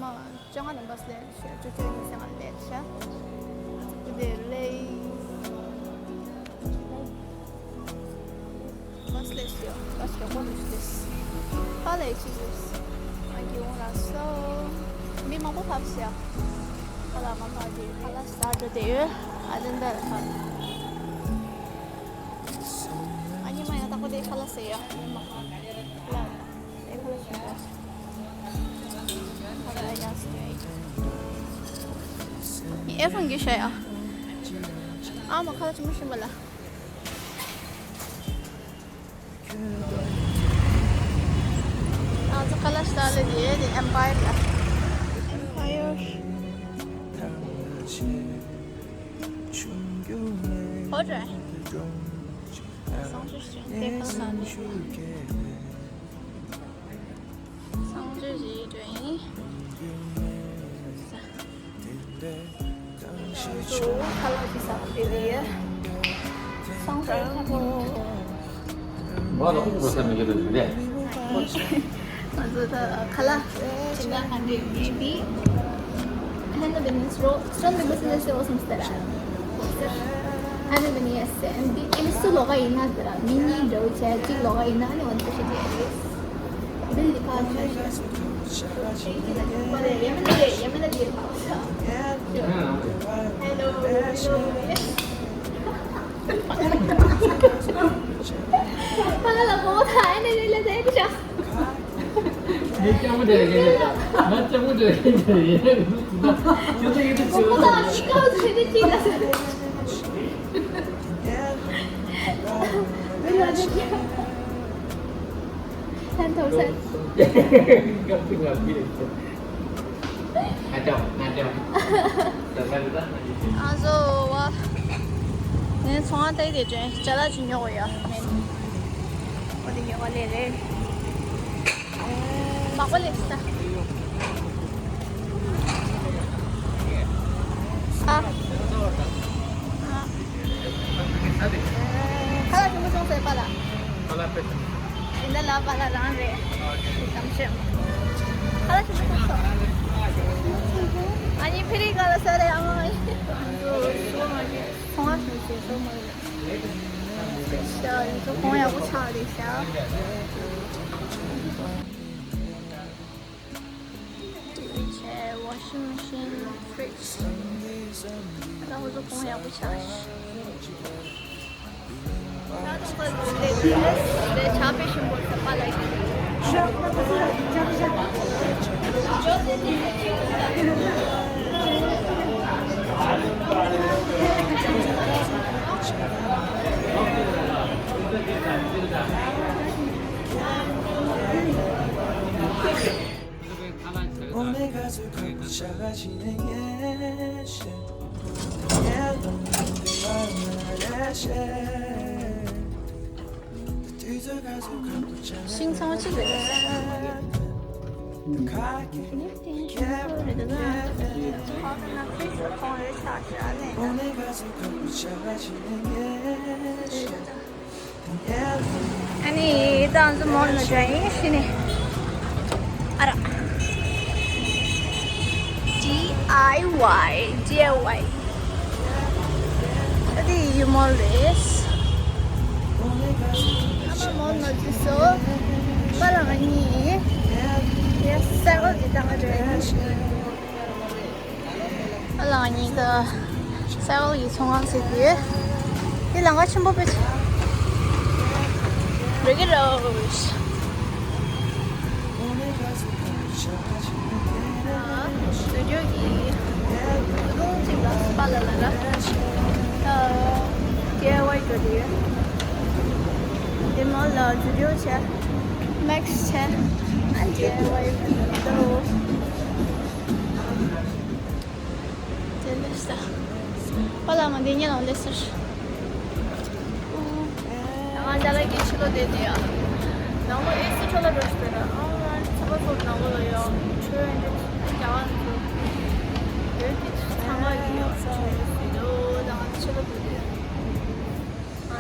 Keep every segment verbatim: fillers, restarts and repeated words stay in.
བཅོ་ལྔ་ནས་བྷ་སི་སླེབས་ཤག་བཅུ་གཅིག་ནས་སང་སླེབས་ཤག་དེ་ལས་བྷ་སི་སླེབས་ཤག་བྷ་སི་མགྱོགས་པོ་འགྲོ་ཤག་ད་ལས་ཅི་ཟེར། ཨ་གི་འོང་ར་སོ། མི་མང་པོ་ཕབ་ཤག་ཁ་ལག་མ་ཕབ་དེ་ཁ་ལག་ཟ་འགྲོ་དེ་ཡོད། ཨ་ལེན་ད་ཕབ། ཨ་ཉི་མ་ཡང་ད་ཁོ་དེ་ཁ་ལག་ཟ་ཡ། ཁ་ལག་ཟ་ཡ། ཨེ་ཕོན་གྱི་ཤ་ཡ། ཨ་མ་ཁ་ལག་ཆུ་མོ་ཤིན་པ་ལ། ང་ཚོ་ཁ་ལག་ཟ་ལེ་དེ་དེ་ཨེམ་པའེར་ལ། ཨེམ་པའེར། ཧོ་ཏྲ། སང་ཞོ་ཞིག་དེ་ཁ་ལག་ཟ་ལེ། སང་ཞོ་ཞིག་དྲན། ཁ་ལག་ཅིག་ཟ་དེ་རེད། སང་ཞོ་ཁ་ལག་ང་ཚོ་ད་ཁ་ལག་ཅི་འདྲ་ག་འདྲ་ཡིན་པའི། ཁ་ལག་བི་ཛི་ནེ་སི་རོ་སི་ཊོལ་བི་ཛི་ནེ་སི་ཨོ་སམ་སྟེ་ར། ཨ་ནི་མི་ནི་ཡ་སེ་ཨེན་ཌི་ཨེ་ནི་སུ་ལོག་ག་ཡིན་ན་དེ་ར་མི་གཉིས་འདྲ་བོ་བྱས་གཅིག་ལོག་ག་ཡིན་ན་ཨ་ནི་ཝན་ཏུ་ཤི་ཏི་ཨེ་རེད། བིལ་ལི་ཁ་ཆ་ཤ། ཁ་ལག་ལ་གོ་ཐ་ཨེ་ནི་རེད་ལ་དེ་ཤ། ངས་ལྕགས་མོ་དེ་རེད་ངས་ང་ལྕགས་མོ་དེ་རེད་ངས་རེད། ཁྱོད་ཚོ་ཡོད་དུ་ཁོ་ཚོ་ཅི་ཁ་ཚོ་ཆེ་དེ་ཅི་ལ་ཟེར། Ten thousand. སྐབས་དེ་ང་མི་རེད། ང་ལྕགས་ང་ལྕགས། ང་ཚོ་བ། ངས་ཚོང་ཁང་བལྟས་ཏེ་བྱོན། ཅ་ལག་ཅིག་ཉོ་དགོས་ཡ་མེད། ཁོ་དེ་ཉོ་བ་ལས་རེད། མག་པ་ལས་ས། ཨ། ཨ། ཁ་ལག་ཆེན་པོ་བྱུང་ཟེར་པ་ལ། ཁ་ལག་དཔེ་ཆེན་པོ། ཡིན་ད་ལ་པ་ལ་རང་རེད། དམ་ཆོས། ཁ་ལག་ཆེན་པོ་བྱུང་སོང་། ཨ་ནི་ཕེ་རི་ཀ་ལ་ས་རེད་ཨ་མ། ཚོང་ང་ཞུ་ཞེས་སོ་མ་རེད། ཤ་ཡིན་ཚོ་གོང་ཡག་པོ་ཆགས་རེད་ཤ། ཊི་ཝི་བྱས། ཝ་ཤིང་མེ་ཤིན། ཕི་རིཇ། ད་ཁོ་ཚོ་གོང་ཡག་པོ་ཆགས་ཤག་ད་ཁོ་ཚོ་ལས་ལས་ཆ་པེ་ཤིན་པོ་ཚ་པ་ལ་ཡིན། ཤིང་ཚང་གཅིག་རེད། ཨ་ནི་ད་ང་ཚོ་མོལ་ནང་འགྲོ་ཡིན་ཤི་ནི། ཨ་ར། ཌི་ཨའི་ཝའི། ཌི་ཨའི་ཝའི། ཨ་དེ་ཡི་མོལ་རེད། ཨ་མ་མོལ་ནང་འཛུལ་སོང་། པཱ་ལགས་ང་གཉིས། ཡ་སའི་ཀལ་ཅིག་བཏང་ག་འགྲོ་ཡིན། ཨ་ལགས་གཉིས་ཀ་སའི་ཀལ་གྱི་ཚོང་ཁང་ཟེར་དུས། འདི་ལམ་ཁ་ཆེན་པོ་དཔེ་ཆེ། རི་གི་རོ་ཌི། སྟུ་ཌི་ཡོ་གི་རུམ་གཅིག་ལ་པཱ་ལགས་ལ་ར། ད་ཌི་ཨའི་ཝའི་འགྲོ་དུས། འདི་མོ་ལ་སྟུ་ཌི་ཡོ་བྱས། མེག་སི་བྱས། ཨ་ཌི་ཨའི་ཝའི་འགྲོ། དེ་ལས་ས། པཱ་ལགས་ང་འདི་ཉལ་ལ་སླེབས་ཟེར། ང་ཅ་ལག་གི་ཕྱི་ལོགས་བསྡད་དེ་ཡ། ནང་ལོགས་ཨེ་སི་འཕྲོ་ལ་འགྲོ་ཞིག་དེ་ན་ཨང་ང་ཚ་པ་ཚོ་ནང་ལོགས་ལ་ཡོང་ཆོས་ཡོན་ཏན་རྒྱ་གར་ཚོ་ཡོད་དེ་ཚང་མ་ཡོད་ཆོས་ཡོད་དོ་ད་ང་ཚོ་ཕྱི་ལོགས་བསྡད་དེ་ཡ།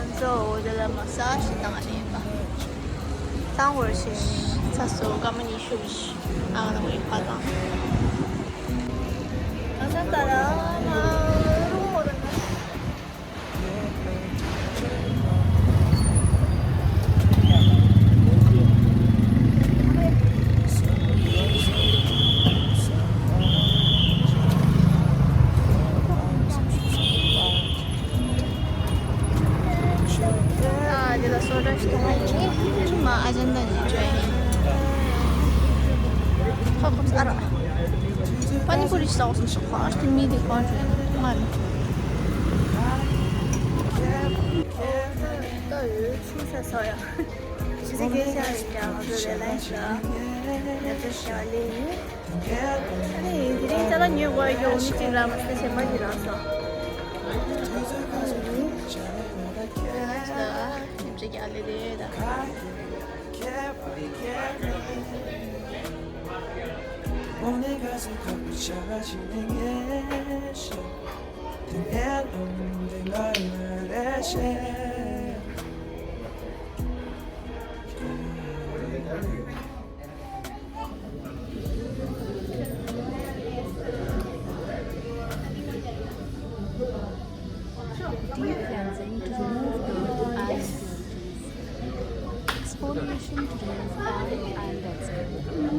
ང་ཚོ་འོ་དེ་ལ་མ་ས་ཞིག་བཏང་ཨ་ནི་ཡིན་པ། བཏང་བར་ཞེས། ས་སོ་ཀ་མ་ཉི་ཤུ་རེད། ཨ་ང་ལ་ངའི་ཕ་དང་། ཨ་ས་ད་ར་མ་རུ་མོ་ར་ན། ཨ་དེ་ལ་སོ་ཌ་ཞིག་བཏང་ཡིན། མ་ཨ་ཅན་ད་ནི་བྱོས་ཡིན། ཁ་ཁོམ་ས་ར། པ་ནི་པུ་རི་ཞིག་ཟ་འོ་སོང་ཞིག་ཁ་ཨ་ཏི་མི་དེ་གང་བྱོས་མ་རེད། ད་ཡོད་ཆུ་ས་ས་ཡ། ཆུ་ཚོད་བརྒྱད་ཤར་ཡིན་ཀྱང་ང་ཚོ་རེ་ལ་ཡིན་ས། ཉལ་ཚོད་ཤར་ལེ་ཡིན། ཨ་ནི་དེ་རིང་ཅ་ལག་ཉོས་དགོས་ཡོད་མི་གཅིག་རག་མ་སྟེ་གཞན་པ་ཞིག་རག་སོང་། ཉིན་གཅིག་ཡག་ལེ་ལེ་ད། Deep cleansing to remove dirt and impurities. Exfoliation to remove oil and dead skin.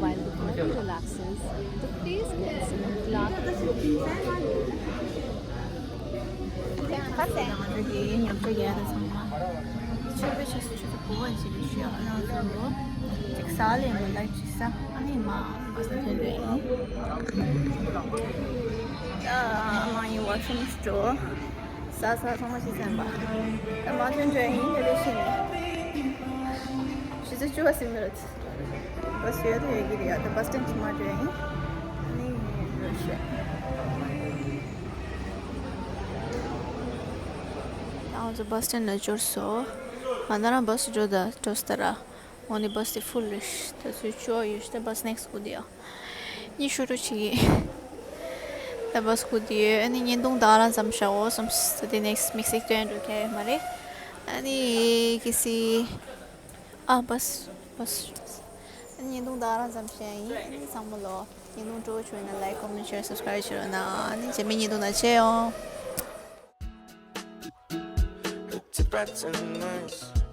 While the body relaxes, the face gets gladdened. ཁ་སང་ང་ཚོ་གི་ཉོ་ཆ་རྒྱག་ཡ་དང་ཚང་མ་ཆོས་པའི་ཆོས་སུ་ཆོས་སུ་གོ་བ་ཞིག་ཞུ་ཡ་ང་ཚོ་ལོ་ཅིག་ས་ལེ་མོ་ལ་ཅིག་ས་ཨ་ནི་མ་བ་ས་ཐོན་རེད། ཨ་མ་ཡི་ཝ་ཤིང་སི་ཊོར་ས་ས་ཚང་མ་ཞིག་ཟན་པ་ཨ་མ་ཐོན་རེད་ཡིན་དེ་རེ་ཤི་ནས་ཞི་ཚོད་བཅུ་བ་སིམ་རེད། བ་སི་ཡོད་དུ་ཡོད་ཀྱི་རེད་ཡ་ད་བ་སི་སི་ཊེན་ཌི་ཞིག་མ་འགྲོ་ཡིན། ཨ་ནི་རེ་ཤི། ང་ཚོ་བ་སི་སི་ཊེན་ཌི་ལ་འབྱོར་སོང་། ང་ད་རང་བ་སི་འགྲོ་ད་འགྲོ་སྟ་ར། འོ་ནི་བ་སི་དེ་ཕུལ་རེད། ད་ཚོད་བཅུ་ཡོད་ཤི་ད་བ་སི་ནེག་སི་སྐུ་དེ་ཡ། གཉིད་ཤོར་འགྲོ་ཆི་གི། ད་བ་སི་སྐུ་དེ་ཡོད་ཨ་ནི་བརྙན་ཐུང་ད་རང་ཙམ་བཞག་འོ་སོམ་སི་ད་དེ་ནེག་སི་དམིགས་བསལ་སྟོན་འགྲོ་ཁྱེད་མ་རེད། ཨ་ནི་གི་སི། ཨ་བ་སི་བ་སི། ཨ་ནི་བརྙན་ཐུང་ད་རང་ཙམ་བཞག་ཡིན་ཨ་ནི་ཚང་མ་ལོ། བརྙན་ཐུང་སྤྲོ་བོ་བྱུང་ན་ལའིཀ་ཀོ་མེན་ཤེར་སབ་སི་ཀ་རེབ་བྱེད་རོགས་གནང་ཨ་ནི་རྗེས་མའི་བརྙན་ཐུང་ནང་མཇལ་ཡོང་། Tibetan nights.